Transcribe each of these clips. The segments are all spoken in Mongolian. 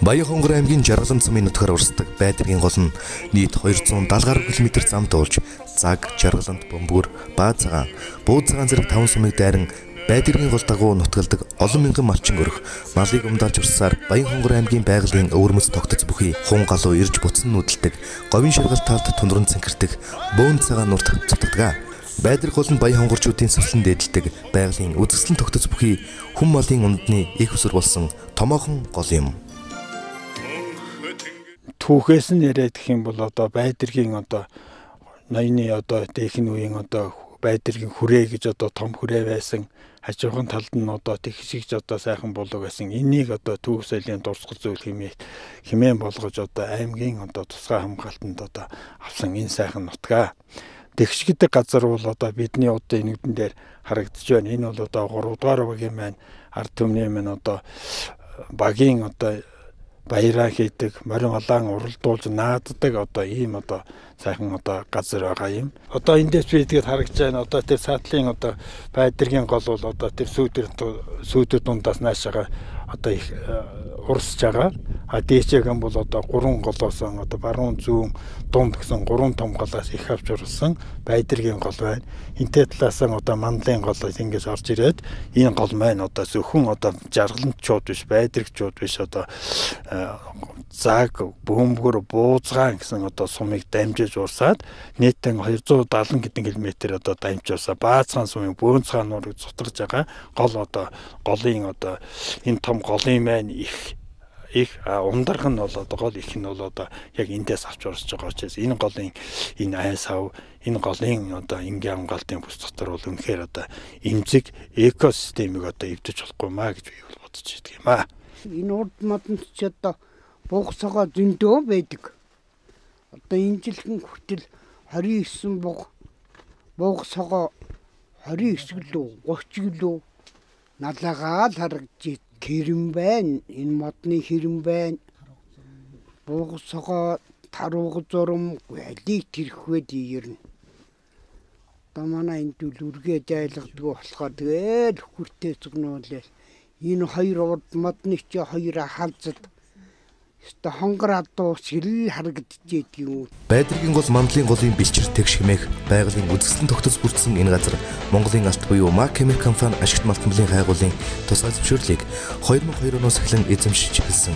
Баян-Хонгор аймгийн Жаргалан сумын нутгаар урсдаг Байдэргийн гол нь нийт 270 гаруй км зам туулж Заг, Жаргалант, Бөмбөр, Баазагаан, Бууцгаан зэрэг 5 сумыг дайран Байдэргийн гол дагуу нутгалдаг олон мянган малчин өрх малыг умдаалж урсаар Баян-Хонгор аймгийн байгалийн өвөрмөц тогтоц бүхий хун галуу ирж буцсан нүүдэлдэг говийн шаргал талд тундран цэнхэрдэг бөөн цагаан нурт цутгадаг. Байдэрг гол нь Баян-Хонгорчуудын цэцлэн дээдэлдэг байгалийн үзэсгэлэн тогтоц бүхий хүн малын ундны их усүр болсон томоохон гол юм. Түүхээс нь яриад гэх юм бол одоо Байдэргийн одоо ноёны одоо дээхэн үеийн одоо Байдэргийн хүрээ гэж одоо том хүрээ байсан. Хажуухан талд нь одоо тэгшигч одоо сайхан булаг байсан. Энийг одоо түүх соёлын дурсгал зүйл хэмээн болгож одоо аймгийн одоо тусгай хамгаалтанд одоо авсан энэ сайхан нутгаа. Тэгш гэдэг газар бол одоо бидний одоо энэгдэн дээр харагдаж байна. Энэ бол одоо 3 дугаар багийн маань ард түмний маань одоо багийн одоо баяраа хийдэг, морин улаан уралдуулж нааддаг одоо ийм одоо сайхан одоо газар байгаа юм. Одоо эндээс би тэгээд харагдаж байна. Одоо тэр саатлын одоо Байдэргийн гол бол одоо тэр сүүдэр дундаас наашаага одоо их урсж байгаа. А дээшээхэн бол одоо 3 голоос одоо баруун зүүн дунд гэсэн 3 том голоос их авч урсан Байдэргийн гол байна. Энтэй талаас нь одоо Мандлын гол ингэж орж ирээд энэ гол маань одоо зөвхөн одоо жаргалантчууд биш, байдэргчууд биш одоо Заг, Бөмбөр, Бууцгаан гэсэн одоо сумыг дамжиж урсаад нийтдээ 270 хэдэн километр одоо дамжуулсаа Баазгаан сумын Бөөнцгаан нуурыг зутарж байгаа гол одоо голын одоо энэ том голын маань их ундарх нь бол одоо гол их нь бол одоо яг эндээс авч урсж байгаа учраас энэ голын энэ айс ав энэ голын одоо энгийн хамгаалтын бүс дотор бол үнэхээр одоо эмзэг экосистемийг одоо эвдэж болохгүй маа гэж би бол бодож идэг юм аа. Энэ урд модонд ч одоо бугсагаа зөндөө байдаг. Одоо энэ жилхэн хүртэл 29 бугсагаа 29 гэлөө 30 гэлөө налаагаа л харагдаж хэрэм байна. Энэ модны хэрэм байна. Бугсагаа тарууг зурам алийг тэрхвэд ирнэ. Одоо манай энд үл үргээ жайлгадаг болохоор тэгэл хөртөө зүгнүүлээ. Энэ хоёр урд модны чи хоёр халзад өстө хонгор адуу сэрэл харагдчихэдэг юм. Байдэргийн гол Мандлын голын бэлчээр тэгш хэмээх байгалийн үзэсгэлэн тогтоц бүрдсэн энэ газар Монголын алт буюу Маккемик компани ашигт малтмалын хайгуулын тусгай зөвшөөрлийг 2002 оноос эхлэн эзэмшиж эхэлсэн.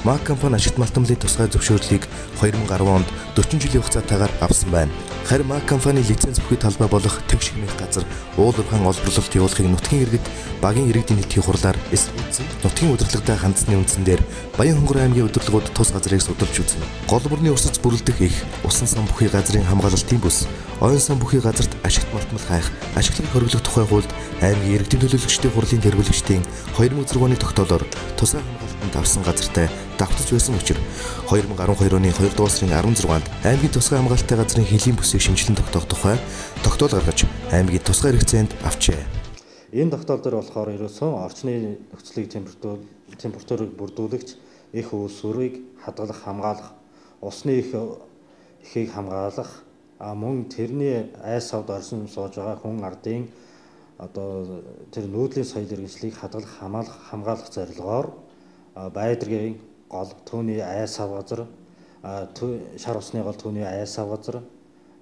Мак компани ашигт малтмалын тусгай зөвшөөрлийг 2010 онд 40 жилийн хугацаатайгаар авсан байна. Харин Мак компани лиценз бүхий талбай болох тэгш хэмээх газар уул уурхайн олборлолт явуулахыг нутгийн иргэд багийн иргэдийн нийтийн хурлаар эсэргүүцсэн. Нутгийн удирдлагатай хандсаны үндсэн дээр Баян-Хонгор аймгийн удирдлагууд тус газрыг судалж үзнэ. Гол мөрний урсаж бүрэлдэх их усан сан бүхий газрын хамгаалалтын бүс, ойн сан бүхий газарт ашигт малтмал хайх, ашиглахыг хориглох тухай хуульд аймгийн иргэдийн төлөөлөгчдийн хурлын тэргүүлэгчдийн 2006 оны тогтоолоор тусгай хамгаалтанд авсан газартай давтаж байсан учир 2012 оны 2 дугаар сарын 16-нд аймгийн тусгай хамгаалалттай газрын хөлийн бүсийг шинжилэн тогтоох тухай тогтоол гаргаж аймгийн тусгай хэрэгцээнд авчээ. Энэ тогтоол дээр болохоор ерөөсөн орчны нөхцөлийг температурыг бүрдүүлэгч их үүсвэрийг хадгалах, хамгаалах, усны их ихийг хамгаалах, мөн тэрний айс авд орсон сууж байгаа хүн ардын одоо тэр нүүдлийн соёл иргэншлийг хадгалах, хамгаалах зорилгоор Байдэргийн гол түүний айс ав газар, шар усны гол түүний айс ав газар,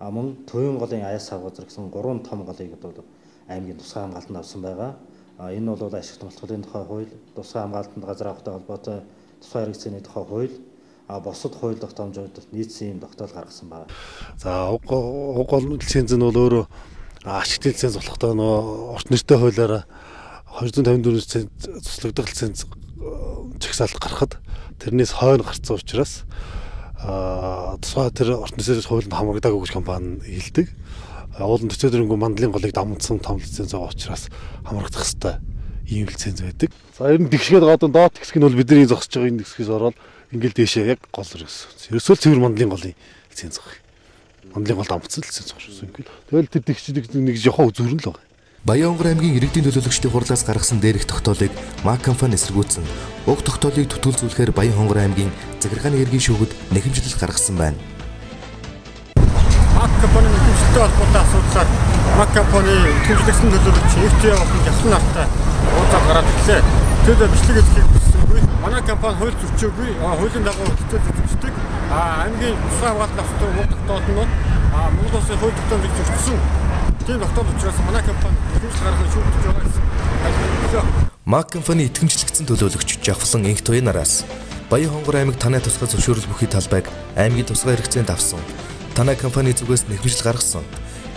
мөн Төвийн голын айс ав газар гэсэн 3 том голыг одоо аймгийн тусгай хамгаалтанд авсан байгаа. Энэ бол ашигт малтгалын тухай хууль, тусгай хамгаалтанд газар авахтай холбоотой тусгай хэрэгцээний тухай хууль, бусад хууль тогтоомжууд нийцсэн юм тогтоол гаргасан байна. За уг гол лиценз нь бол өөрөө ашигт лиценз болохтой нөгөө урт нэртэй хуулиараа 254 лиценз туслагдах лиценз чагсаалт гаргахад тэрнээс хойно гарсан учраас тусгай тэр урт нэртэй хуулинд хамрагдаагүй гэж компани хэлдэг. Уул нь 44 Мандлын голыг давмдсан том лиценз байгаа учраас хамрагдах ёстой ийм лиценз байдаг. За ер нь тэгшгээд гадна доод хэсэг нь бол бидний зогсож байгаа энэ хэсгээс ороод ингээл дээшээ яг гол ерөөсөө. Ерөөсөө цэвэр Мандлын голын лиценз байгаа. Мандлын гол давмдсан лиценз байгаа шүү. Ингээл тэгэл тэр тэгш нэг жохон үзүүр нь л байгаа. Баян-Хонгор аймгийн иргэдийн төлөөлөгчдийн хурлаас гаргасан дээрх тогтоолыг Мак компани эсэргүүцсэн. Уг тогтоолыг төтөлзүүлэхээр Баян-Хонгор аймгийн захиргааны иргэн шүүхэд нэхэмжлэл гаргасан байна. Мак компани нэхэмжлэлтэй холбоотой асуудлаар Мак компани итгэмжлэгсэн төлөөлөгч Эгч болон Гялсан нартай уулзаад гараад ирлээ. Тэр бичлэг хийхийг хүссэнгүй. Манай компани хууль зөрчөөгүй, хуулийн дагуу лиценз эзэмшдэг. Аймгийн тусгай хамгаалалт авсан уг тогтоол нь Монгол улсын хууль тогтоомжийг зөрчсөн тийм тогтоол учраас манай компани итгэмжлэл гаргахыг шүүгдэж байгаа гэсэн тайлбар өглөө. МАК компани итгэмжлэгдсэн төлөөлөгч Жавхлан Энх Туянараас Баян-Хонгор аймаг танай тусгай зөвшөөрөл бүхий талбайг аймгийн тусгай хэрэгцээнд авсан. Танай компани зүгээс нэхэмжил гаргасан.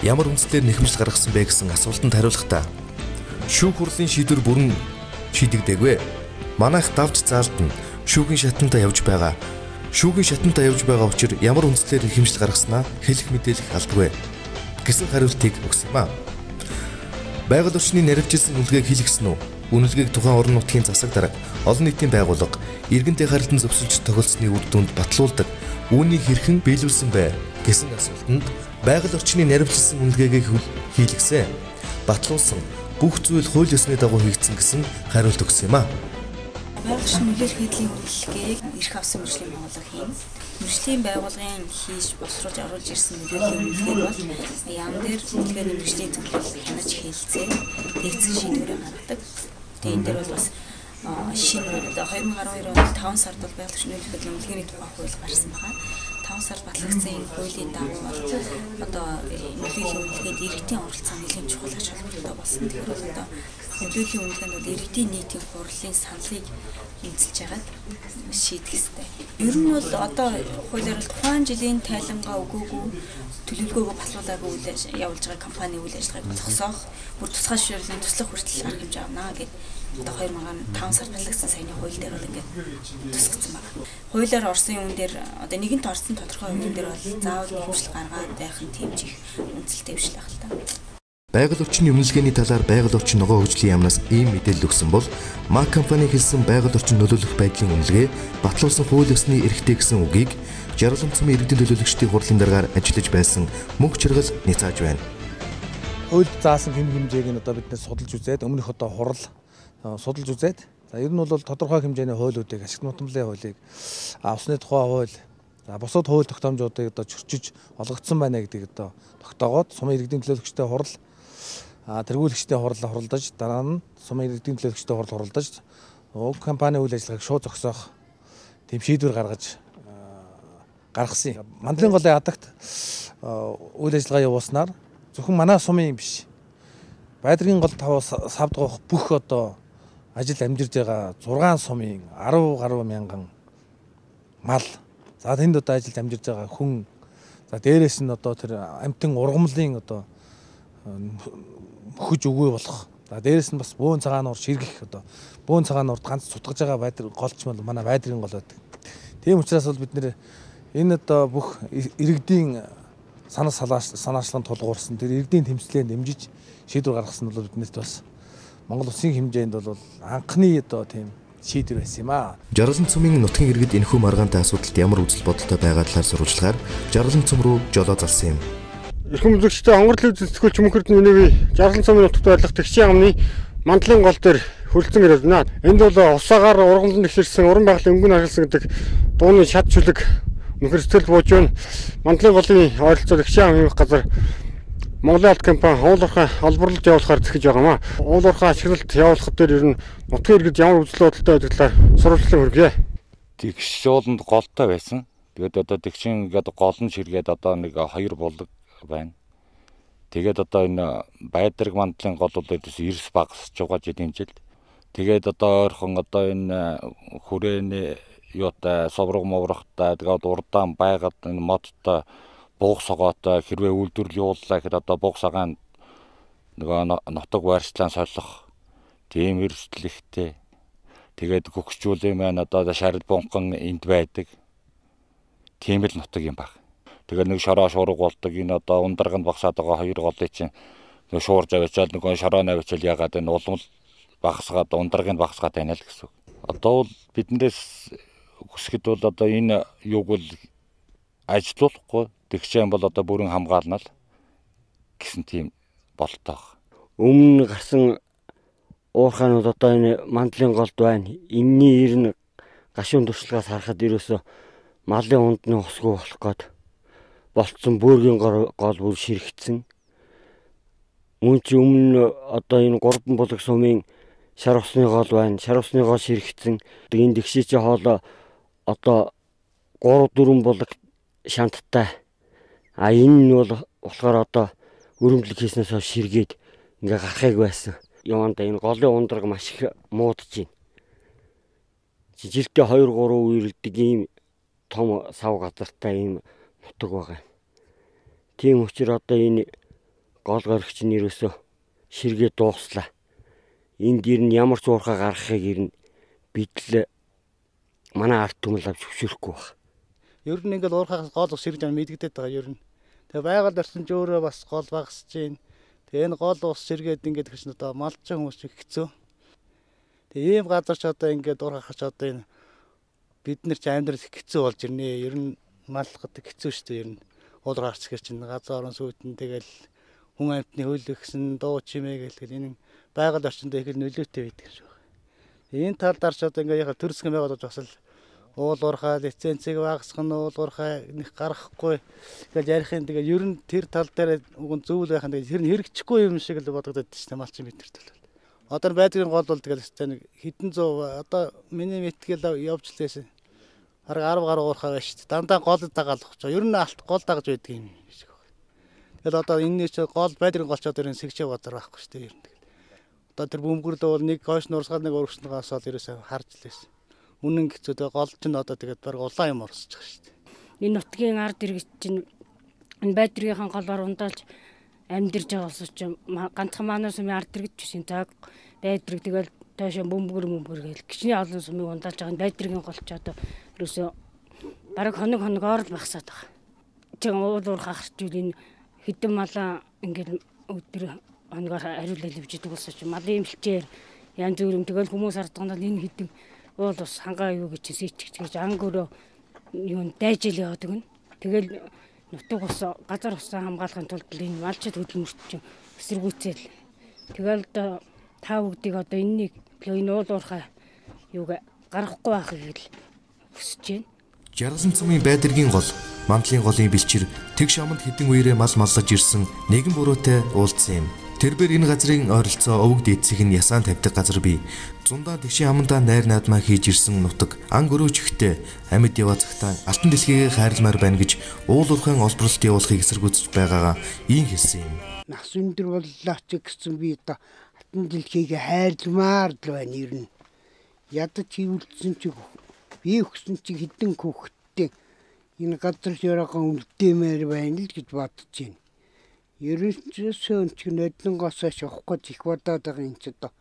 Ямар үндслээр нэхэмжил гаргасан бэ гэсэн асуултанд хариулахдаа шүүх хурлын шийдвэр бүрэн шийдэгдээгүй. Манайх давж заалдна. Шүүхийн шатантаа явж байгаа. Шүүхийн шатантаа явж байгаа учир ямар үндслээр нэхэмжил гаргаснаа хэлэх мэдээлэх албагүй гэсэн хариултыг өгсөн юм а. Байгаль орчны наривчилсан үнэлгээг хийлгэсэн үү? Үнэлгээг тухайн орон нутгийн засаг дарга, олон нийтийн байгууллага, иргэн харилцан зөвсөлж тохиолдсны үр дүнд батлуулдаг. Үүнийг хэрхэн биелүүлсэн бэ гэсэн асуултанд байгаль орчны наривчилсан үнэлгээгийг хийлгэсэн. Батлуулсан бүх зүйл хууль ёсны дагуу хийгдсэн гэсэн хариулт өгсөн юм а. Байгаль орчны нөлөөлөх хэдлийн үнэлгээг эрх авсан мөржлийн байгууллага хийнэ. Мөржлийн байгууллагын хийж боловсруулж оруулж ирсэн нөлөөллийн үнэлгээг бол яам дээр үнэлгээний мөржлийн зөвлөл хянаж хэлцээ тэгсэн шийдвэрээ гаргадаг. Тэгээ энэ дээр бол бас шинэ 2012 оны 5 сард бол байгаль орчны нөлөөлөх хэдлийн үнэлгээний тухай хууль гарсан байна. 5 сард батлагдсан энэ хуулийн дагуу бол одоо нөлөөллийн үнэлгээнд иргэдийн оролцоо нэлээд чухал ач холбогдолтой болсон. Тэгэхээр бол одоо нөлөөллийн үнэлгээнд бол иргэдийн нийтийн хурлын саналыг үнэлж хагаад шийдэх ёстой. Ер нь бол одоо хуулиар бол тухайн жилийн тайлангаа өгөөгүй, төлөвлөгөөгөө батлуулаагүй үйл явуулж байгаа компани үйл ажиллагааг зогсоох, бүр тусгай зөвшөөрлийн туслах хүртэл арга хэмжээ авна гэдэг одоо 2005 сард батлагдсан саяны хууль дээр бол ингээд тусгацсан байна. Хуулиар орсон юм дээр одоо нэгэнт орсон тодорхой юм дээр бол заавал нэхэмжил гаргаад байх нь тийм ч их үнэлэлтэй биш л байх л та. Байгаль орчны үнэлгээний талаар байгаль орчин ногоо хөгжлийн яамнаас ийм мэдээлэл өгсөн бол МАК компани хэлсэн байгаль орчин нөлөөлөх байдлын үнэлгээ батлуулсан хууль ёсны эрхтэй гэсэн үгийг Жаргалан сумын иргэдийн төлөөлөгчдийн хурлын даргаар ажиллаж байсан мөнх чаргал няцааж байна. Хуульд заасан хэм хэмжээг нь одоо бид нэр судалж үзээд өмнөх одоо хурал судалж үзээд за ер нь бол тодорхой хэмжээний хуулиудыг ашигт нутамлын хуулийг усны тухай хууль за бусад хууль тогтоомжуудыг одоо чөрчиж олгогдсон байна гэдгийг одоо тогтоогоод сумын иргэдийн төлөөлөгчдийн хурал тэргүүлэгчдийн хурал хуралдаж дараа нь сумын иргэдийн төлөөлөгчдийн хурал хуралдаж уг компани үйл ажиллагааг шууд зогсоох тийм шийдвэр гаргаж гаргасан. Мандлын голын хадагт үйл ажиллагаа явуулснаар зөвхөн манай сумын юм биш. Байдргийн гол таваас савдгуух бүх одоо ажил амжирж байгаа 6 сумын 10 гаруй мянган мал. За тэнд одоо ажилд амжирж байгаа хүн. За дээрээс нь одоо тэр амтан ургамлын одоо мөхөж үгүй болох. За дээрээс нь бас бөөн цагаан нуур ширгэх одоо бөөн цагаан нуурд ганц сутгаж байгаа байдар голч мал манай байдрын гол байдаг. Тийм учраас бол бид нэр энэ одоо бүх иргэдийн санаа санаачлан тулгуурсан тэр иргэдийн тэмцлээ дэмжиж шийдвэр гаргасан нь бол биднэрт бас Монгол улсын хэмжээнд бол анхны одоо тийм шийдвэр байсан юм аа. Жаргалан сумын нутгийн иргэд энэхүү маргаантай асуудалд ямар үзэл бодолтой байгаа талаар сурвалжлагаар Жаргалан сум руу жолоо залсан юм. Эрхэм үзэгчдээ Хонгор телевиз сэтгүүлч Мөнх Эрдэнэ миний Жаргалан сумын нутагт байрлах Тэгшийн амны Мандлын гол дээр хүрэлцэн ирээд байна. Энд бол усаагаар ургамлан дэвширсэн уран байгалийн өнгөн харгалсан гэдэг дууны шат шүлэг үнэхэр сэтгэл бууж байна. Мандлын голын ойролцоо Тэгшийн ам хэмэх газар Монголын алт компани уулуурхай олборлолт явуулахаар зэхэж байгаа юм аа. Уулуурхай ашиглалт явуулахад дээр ер нь нутгийн иргэд ямар үзэл бодолтой байдаг талаар сурвалжлан хүргье. Тэгш ууланд голтой байсан. Тэгээд одоо тэгшин ингээд гол нь ширгээд одоо нэг 2 булаг байна. Тэгээд одоо энэ Байдраг Мандлын гол бол 9 багасж байгаа жилийн жилд. Тэгээд одоо ойрхон одоо энэ хүрээний юутай соврог моврохтай тэгээд урдаан байгаад энэ модтой бууг согоотой хэрвээ үйлдвэрлэл явууллаа гэхэд одоо бууг сагаан нөгөө нутаг байршлаан солих тийм эрсдэл ихтэй. Тэгээд гөгчүүлийн маань одоо шарил бунхан энд байдаг. Тийм л нутаг юм баг. Тэгээд нэг шороо шуурга болдог энэ одоо ундарганд багсаад байгаа хоёр голыг чинь нэг шуурж аваачаал нөгөө шороо навчаал ягаад энэ улам багасгаад ундарганд багасгаад байна л гэсэн үг. Одоо бол биднээс хүсгэд бол одоо энэ юуг бол ажилуулахгүй тэгшэн бол одоо бүрэн хамгаална л гэсэн тийм болтоох. Өмнө гарсан уурхаанууд одоо энэ Мандлын голд байна. Энэний ер нь гашуун туршлагаас харахад ерөөсөө малын ундны хосгүй болох гээд болцсон бөөргийн гол бүр ширхэгдсэн. Мөн чи өмнө одоо энэ 3 булаг сумын Шар усны гол байна. Шар усны гол ширхэгдсэн. Энэ тэгший чи хоолоо одоо 3 4 булаг шанттай. А энэ нь бол болохоор одоо өрөмдлөг хийснээс хойш ширгээд ингээ гарахыг байсан. Яванда энэ голын ундраг маш их муудаж байна. Жилдээ 2 3 үерэлдэг ийм том сав газартай ийм нутаг байгаа юм. Тийм учраас одоо энэ гол горигч нь ерөөсөө ширгээ дууслаа. Энд ер нь ямар ч уурхай гаргахыг ер нь бид л манай ард түмэн авч зөвшөөрөхгүй баг. Ер нь ингээл уурхайгаас гол ус ширгэж мэдэгдээд байгаа ер нь. Тэгээ байгаль орчин ч өөрөө бас гол багасж байна. Тэгээ энэ гол ус ширгээд ингээд гэсэн одоо малчин хүмүүс ч хэцүү. Тэгээ ийм газар ч одоо ингээд уурхайх ч одоо энэ бид нар ч амьдрал хэцүү болж ирнэ. Ер нь мал гэдэг хэцүү шүү дээ ер нь. Уул гарч гэр чинь газар орон сүйдэн тэгэл хүн амьтны хөлөгсөн дуу чимээ гэлгээл энэ байгаль орчинд их л нөлөөтэй байдаг юм шиг байна. Энэ тал дарч одоо ингээ яг төр засгийн байгууллага бас л уул уурхай лицензийг багасгах нь уул уурхай нэг гаргахгүй гэж ярих юм. Тэгээ ер нь тэр тал дээр уг нь зөвл байх нь тэр нь хэрэгжихгүй юм шиг л бодогдод шүү дээ малчин биднэрт бол. Одоо байдгийн гол бол тэгэл нэг хэдэн зуун одоо миний мэтгэл явж лээсэн. Бараг 10 гаруй уурхай байна шүү дээ. Дандаа гол дагаал ухаж. Ер нь алт гол дагаж байдаг юм шиг байна. Тэгэл одоо энэний чи гол байдрын гол ч одоо энэ сэгчээ газар байхгүй шүү дээ ер нь. Одоо тэр бөмбөглөө бол нэг хойш нурсгаад нэг өргөснөгөөс л ерөөсөө харж лээсэн. Үнэн гэцүү тэгээ гол чинь одоо тэгээд бараг улаан юм орсож байгаа шүү дээ. Энэ нутгийн ард иргэд чинь энэ байдрынхан голоор ундаалж амьдарч байгаа улс чинь ганцхан манай сумын ард иргэд ч биш цаг байдрыг тэгэл тоошо бөмбөгөр гээл гिचний олон сумыг ундаалж байгаа энэ байдрын гол ч одоо ерөөсөө бараг хоног хоногоор л багасаад байгаа. Чин уул уурхай гарч ил энэ хэдэн малаа ингээл өдөр хоногоор хариулал явж идэг болсон чинь малын эмчээр янз бүр юм тэгэл хүмүүс харддаг нь энэ хэдэн уул ус хангаа юу гэж сэтгч гэж ангөрөө юу дайжил яваад өгнө. Тэгэл нутаг ус газар усаа хамгаалахын тулд энэ малчид хөдөлмөрт чинь эсэргүүцэл. Тэгэл одоо та бүгдийг одоо энэнийг энэ уул уурхай юуг гаргахгүй байхыг л хүсэж байна. Жаргалан цумын байдэргийн гол, Мандлын голын бэлчээр тэгш аманд хэдэн үерээ мал маллаж ирсэн нэгэн буруутай уулзсан юм. Тэрбээр энэ газрын ойролцоо өвөг дээдсийг нь ясаан тавьдаг газар бий. Зундаа тэгшийн амандаа найр наадмаа хийж ирсэн нутаг ан гөрөөч ихтэй амьд яваа цагтаа алтан дэлхийгээ хайрламаар байна гэж уул уурхайн олборлолт явуулахыг эсэргүүцэж байгаагаа ийм хэлсэн юм. Нас өндөр боллоо ч гэсэн би одоо алтан дэлхийгээ хайрламаар л байна ер нь. Ядаж хийвэлдсэн чи би өгсөн чи хэдэн хүүхэдтэй энэ газар яраагаа үлдээмээр байна л гэж бодож байна. Ерөнхийдөө ч ноднонгоос шавах гэж их бодоод байгаа юм чи одоо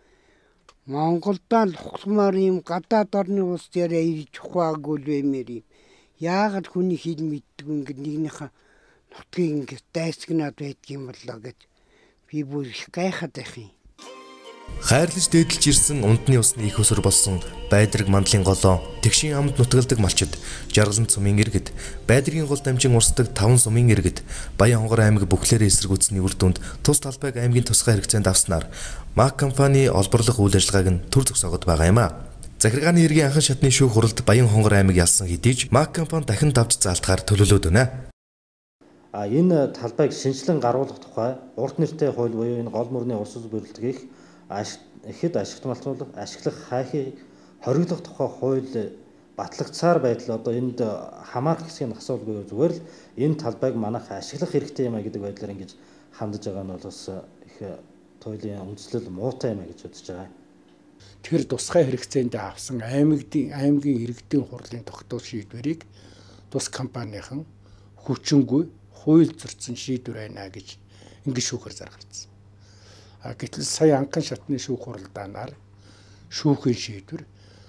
Монголдоо л ухламаар юм гадаад орны улс яриа ирж ухаагүй л баймээр юм. Яагаад хүний хэл мэддэг ингээд нэгнийхээ нутгийг ингээд дайсагнаад байдгийм боллоо гэж би бүр их гайхаад байх юм. Хайрлаж дээдэлж ирсэн ундны усны их өсөр болсон Байдраг Мандлын голоо тэгшийн амд нутгалдаг малчид Жаргалан цумын иргэд Байдргийн гол дамжин урсдаг 5 сумын иргэд Баян-Хонгор аймаг бүхлээрээ эсэргүүцсэний үр дүнд тус талбайг аймгийн тусгай хэрэгцээнд авснаар МАК компани олборлох үйл ажиллагааг нь төр зогсоогод байгаа юм а. Захиргааны иргэн анхан шатны шүүх хуралд Баян-Хонгор аймаг ялсан хэдий ч МАК компани дахин давж заалтахаар төлөвлөд байна. А энэ талбайг шинжилэн гаргуулах тухай урт нэртэй хууль буюу энэ гол мөрний улс бүрэлдэхийг ихэд ашигт малтуулах, ашиглах хайхыг хориглох тухай хууль батлагдсаар байдал одоо энд хамаарах хэсгийг асуулгүй зүгээр л энэ талбайг манайх ашиглах хэрэгтэй юм а гэдэг байдлаар ингэж хандаж байгаа нь бол бас их туйлын үндслэл муутай юм а гэж үзэж байгаа. Тэр тусгай хэрэгцээнд авсан аймгийн иргэдийн хурлын тогтоол шийдвэрийг тус компанийн хүчингүй хууль зөрчсөн шийдвэр байна гэж ингэж шүүхээр заргалцсан. Гэтэл сая анхан шатны шүүх хуралдаанаар шүүхийн шийдвэр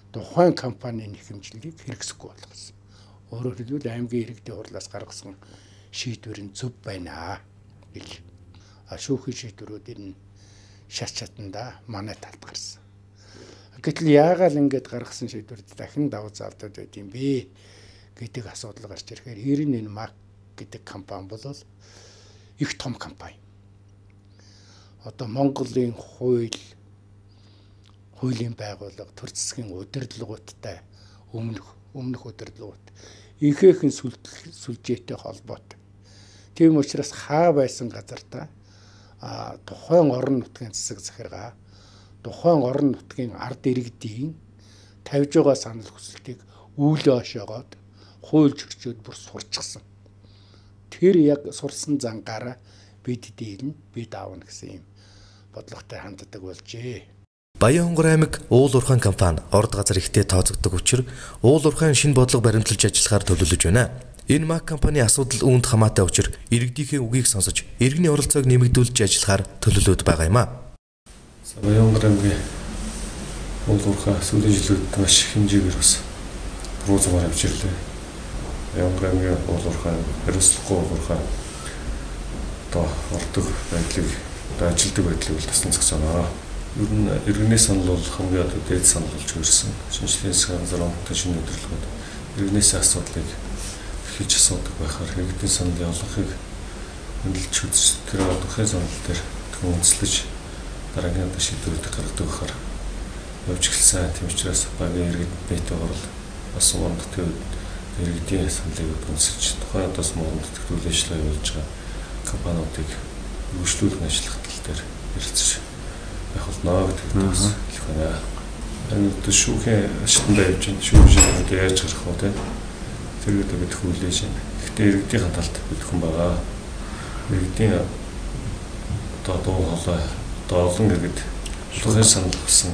тухайн компанийн нэхэмжлэгийг хэрэгсэхгүй болгосон. Өөрөөр хэлбэл аймгийн иргэдийн хурлаас гаргасан шийдвэр нь зөв байна гэж. Шүүхийн шийдвэрүүд энэ шат шатандаа манай талд гарсан. Гэтэл яагаад ингэж гаргасан шийдвэрд дахин давж залдаад байд юм бэ гэдэг асуудал гарч ирэхээр ер нь энэ МАК гэдэг компани бол их том компани. Одоо Монголын хуулийн байгууллага төр засгийн удирдлагуудтай өмнөх удирдлагууд ихээхэн сүлжээтэй холбоотой. Тийм учраас хаа байсан газартаа тухайн орон нутгийн засаг захиргаа, Тухайн орон нутгийн ард иргэдийн тавьж байгаа санал хүсэлтийг үйл ошоогоод хууль зөрчөөд бүр сурчсан. Тэр яг сурсан зангаараа бид дийлнэ, бид аавна гэсэн юм бодлоготой ханддаг болжээ. Баян-Хонгор аймаг Уул уурхайн компани орд газар ихтэй тооцогддог учир уул уурхайн шинэ бодлого баримталж ажиллахаар төлөвлөж байна. Энэ МАК компани асуудал үүнд хамаатай учир иргэдийнхээ үгийг сонсож иргэний оролцоог нэмэгдүүлж ажиллахаар төлөвлөд байгаа юм а. Баян-Хонгор аймгийн уул уурхай сүүлийн жилүүдэд маш их хэмжээгээр бас буруу замаар явж ирлээ. Баян-Хонгор аймгийн уул уурхай хариуцлагагүй уул уурхай одоо ордог байдлыг одоо ажилдаг байдлыг бол тасна зогсоно. Ер нь иргэний санал бол хамгийн одоо дээд санал болж ирсэн. Шинжлэлийн засгийн газар онготой шинэ удирдлагууд иргэнээс асуудлыг эхэлж асуудаг байхаар иргэдийн саналын олонхыг хөндлөж үзэж тэр олонхын санал дээр үндэслэж дараагийн одоо шийдвэрүүдийг гаргадаг байхаар явж эхэлсэн. Тийм учраас багийн иргэд нийтийн хурал бас уран нутгийн иргэдийн саналыг үндэслэж тухайн одоо уран нутагт үйл ажиллагаа явуулж байгаа компаниудыг өргөжлүүлэн ажиллах тал дээр ярилцаж байх болно гэдгийг бас хэлэх байна. Энэ одоо шүүхийн шатандаа явж байна. Шүүхийн одоо яаж гарах вэ те? Тэр одоо бид хүлээж байна. Гэхдээ иргэдийн талд бид хүн байгаа. Иргэдийн одоо дуу хоолой одоо олон иргэд шүүхийн санал авсан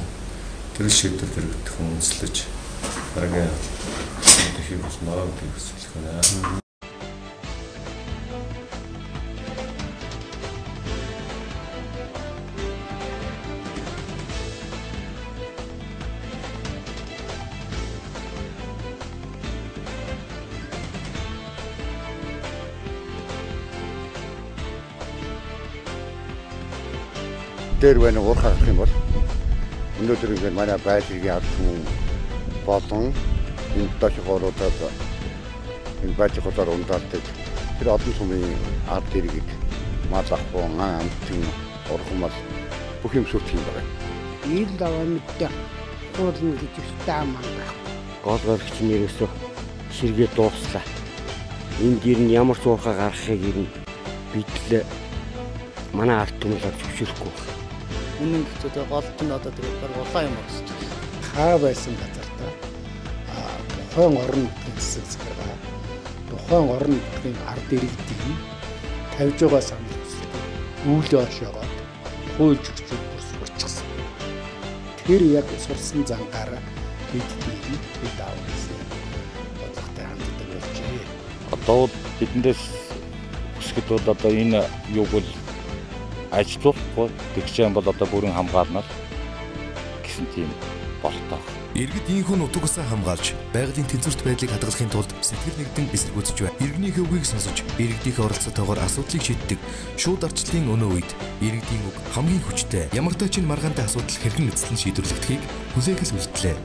тэр шийдвэр дээр бид хүн үндэслэж дараагийн хийх болно гэдгийг бас хэлэх байна. Дээр байна уурхай гарах юм бол өнөөдөр ингээд манай байдлын ард түмэн болон энэ доош хоолуудад энэ байдлын голоор ундаалдаг тэр олон түмний ард иргэд мал ахуй, амтэн, ургамал бүх юм сүрт юм байна. Ил даваа мэдээ хуулна гэж өстэй ман байхгүй. Гол баригч нь ерөөсөө ширгээ дууслаа. Энд ер нь ямар ч уурхай гаргахыг ер нь бид л манай ард түмэл авч зөвшөөрөхгүй байна. Үнэн гэвэл голд нь одоо тэгээд баг улаан юм орсон ч гэсэн. Хаа байсан газартаа тухайн орон нутгийн засаг захиргаа тухайн орон нутгийн ард иргэдийн тавьж байгаа санал хүсэлтийг үйл ошоогоод хууль зөрчөөд бүр сурчсан. Тэр яг сурсан зангаараа бид дийлнэ, бид аавна гэсэн бодлоготой ханддаг болжээ. Одоо бидэндээс хүсгэд бол одоо энэ юуг бол ажиллахгүй тэгшэн бол одоо бүрэн хамгаална гэсэн тийм болтоо. Иргэд ийхүү нутагсаа хамгаалж байгалийн тэнцвэрт байдлыг хадгалахын тулд сэтгэл нэгдэн эсэргүүцэж байна. Иргэнийхээ үгийг сонсож иргэдийнхээ оролцоотойгоор асуудлыг шийддэг шууд арчлалын өнөө үед иргэдийн үг хамгийн хүчтэй. Ямартай ч энэ маргаантай асуудал хэрхэн эцэслэн шийдвэрлэгдэхийг хүлээгэл үлдлээ.